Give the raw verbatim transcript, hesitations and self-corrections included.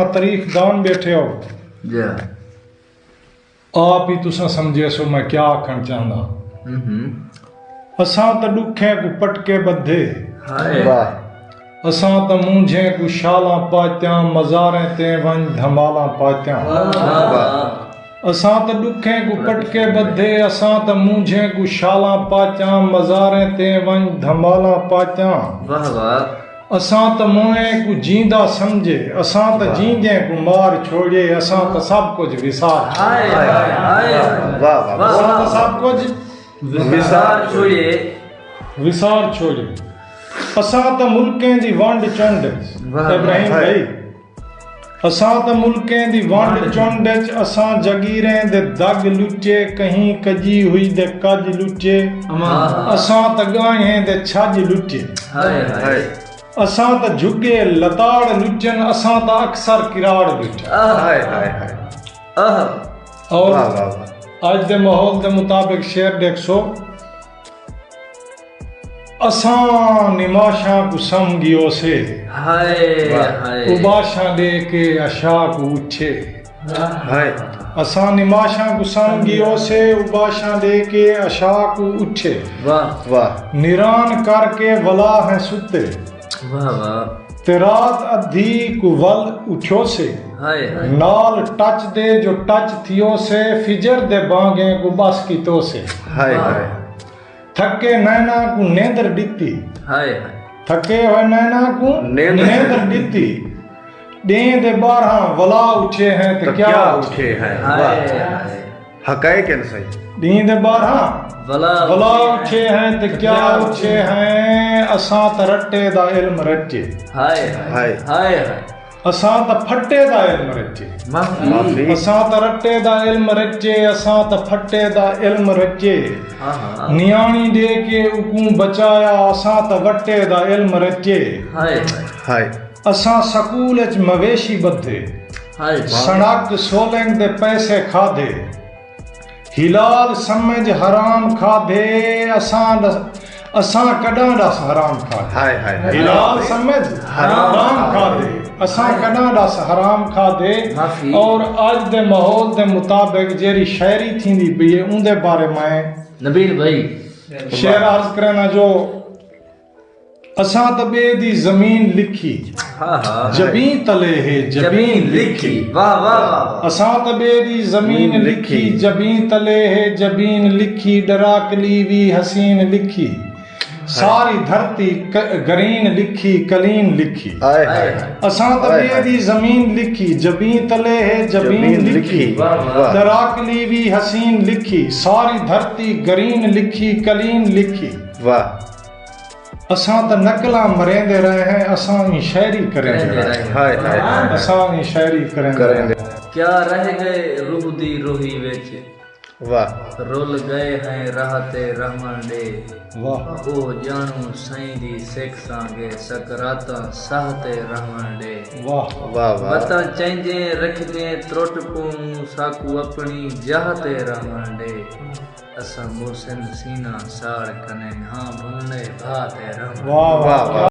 تاریخ دان بیٹھے ہو۔ جی۔ آپ ہی تساں سمجھے سو میں کیا آکھݨ چاہندا۔ اساں تاں ݙکھیں کوں پٹکے ٻدھے۔ ہائے۔ واہ۔ اساں تاں مونجھیں کوں شالاں پاتیاں، مزاریں تے ونڄ دھمالاں پاتیاں۔ واہ۔ اساں تاں ݙکھیں کوں پٹکے ٻدھے، اساں تاں مونجھیں کوں شالاں پاتیاں، مزاریں تے ونڄ دھمالاں پاتیاں۔ واہ واہ۔ اساں تاں موئیں کوں جیندا سمجھے، اساں تاں واہ۔ جیندیں کوں مار چھوڑیے، اساں تاں سب کجھ وسار چھوڑیے۔ ہائے ہائے ہائے۔ واہ واہ۔ اساں تاں سب کجھ وسار چھوڑیے۔ وسار چھوڑیے۔ اساں تاں ملکیں دی ونڈ چنڈ۔ واہ۔ ابراہیم ہائے۔ بھائی، اساں تاں ملکیں دی ونڈ چنڈ اچ اساں جگیریں دے دڳ لٹے، کہیں کڄی ہوئی دے کڄ لٹے۔ امان۔ اساں تاں ڳاہیں دے چھڄ لٹے۔ ہائے ہائے۔ اساں تاں جھڳے لتاڑ لٹن، اساں تاں اکثر کراڑ لٹن۔ آہ۔ ہائے ہائے ہائے۔ آہ۔ اور واہ واہ واہ۔ اڄ دے ماحول دے مطابق شعر ݙیکھسو۔ اساں نماشاں کوں سم ڳیوسے۔ ہائے واہ۔ ہائے۔ اباشاں ݙے کے عشاء کوں اٹھے۔ ہائے۔ اساں نماشاں کوں سم ڳیوسے، اباشاں ݙے کے عشاء کوں اٹھے۔ واہ۔ واہ۔ نران کر کے ولا ہیں ستے۔ واہ واہ۔ تے رات ادھی کوں ول اٹھیوسے۔ ہائے ہائے۔ نال ٹچ دے جو ٹچ تھیوسے، فجر دے بانگیں کوں ٻس کیتوسے۔ ہائے واہ۔ ہائے۔ تھکے نیناں کوں نیندر ݙتی۔ ہائے ہائے۔ تھکے ہوئے نیناں کوں نیندر۔ نیندر ݙتی۔ ݙینہہ دے ٻارہاں ولا اٹھے ہیں تے تاں کیا کیا اٹھے۔ اٹھے ہیں۔ ہائے واہ۔ ہائے۔ حقائق ہیں سائیں۔ ݙینہہ دے ٻارہاں ولا ولا اٹھے ہیں تے کیا اٹھے ہیں، اساں تاں رٹے دا علم رچے۔ ہائے ہائے۔ ہائے۔ ہائے ہائے۔ اساں تاں پھٹے دا علم رچے۔ معافی۔ معافی۔ اساں تاں رٹے دا علم رچے، اساں تاں پھٹے دا علم رچے۔ ہاں ہاں۔ نیاݨی ݙے کے اکوں بچایا، اساں تاں وٹے دا علم رچے۔ ہائے ہائے۔ ہائے۔ اساں سکول اچ مویشی ٻدھے۔ ہائے۔ سݨک سولنگ دے پیسے کھادھے۔ ہلال سمجھ حرام کھادھے، اساں ݙس، اساں کݙاں ݙس حرام کھادھے۔ ہائے ہائے۔ ہلال سمجھ حرام حرام کھادھے، اساں کݙاں ݙس حرام کھادھے۔ معافی۔ اور اڄ دے ماحول دے مطابق جیڑھی شاعری تھیندی پئی ہے، اوندے بارے میں نبیل بھائی۔ شعر عرض کرنا جو اساں تاں ٻئے دی زمین لکھی، ہا ہا۔ جبیں تلے ہے جبیں جبیں لکھی۔ لکھی۔ واہ واہ واہ واہ۔ اساں تاں ٻئے دی زمین لکھی، لکھی۔ جبیں تلے ہے جبیں لکھی، ڈراکلی وی حسین لکھی۔ ساری دھرتی ک-، گرین لکھی، کلین لکھی۔ ہائے ہائے۔ اساں تاں ہائے ٻئے ہائے۔ دی زمین لکھی، جبیں تلے ہے جبیں جبیں لکھی۔ لکھی۔ واہ واہ۔ واہ۔ ڈراکلی وی حسین لکھی، ساری دھرتی گرین لکھی، کلین لکھی۔ واہ۔ اساں تاں نقلاں مریندے رہے ہیں، اساں ایں شاعری کریندے رہے ہیں۔ ہائے ہائے۔ اساں ایں شاعری کریندے رہے ہیں۔ کیا رہ ڳئے روح دی روہی وچ، واہ۔ رل ڳئے ہیں راہ تے رہوݨ ݙے۔ واہ۔ او ڄاݨو سئیں دی سکھ سانگے، سکراتاں ساہ تے رہوݨ ݙے۔ واہ۔ واہ واہ۔ وطن چیندیں رکھدیں ترٹ کوں، ساکوں اپݨی جاہ تے رہوݨ ݙے۔ اساں محسن سینہ ساڑ کنیں ہاں، بھنڑے بھا تے رہوݨ۔ واہ واہ واہ۔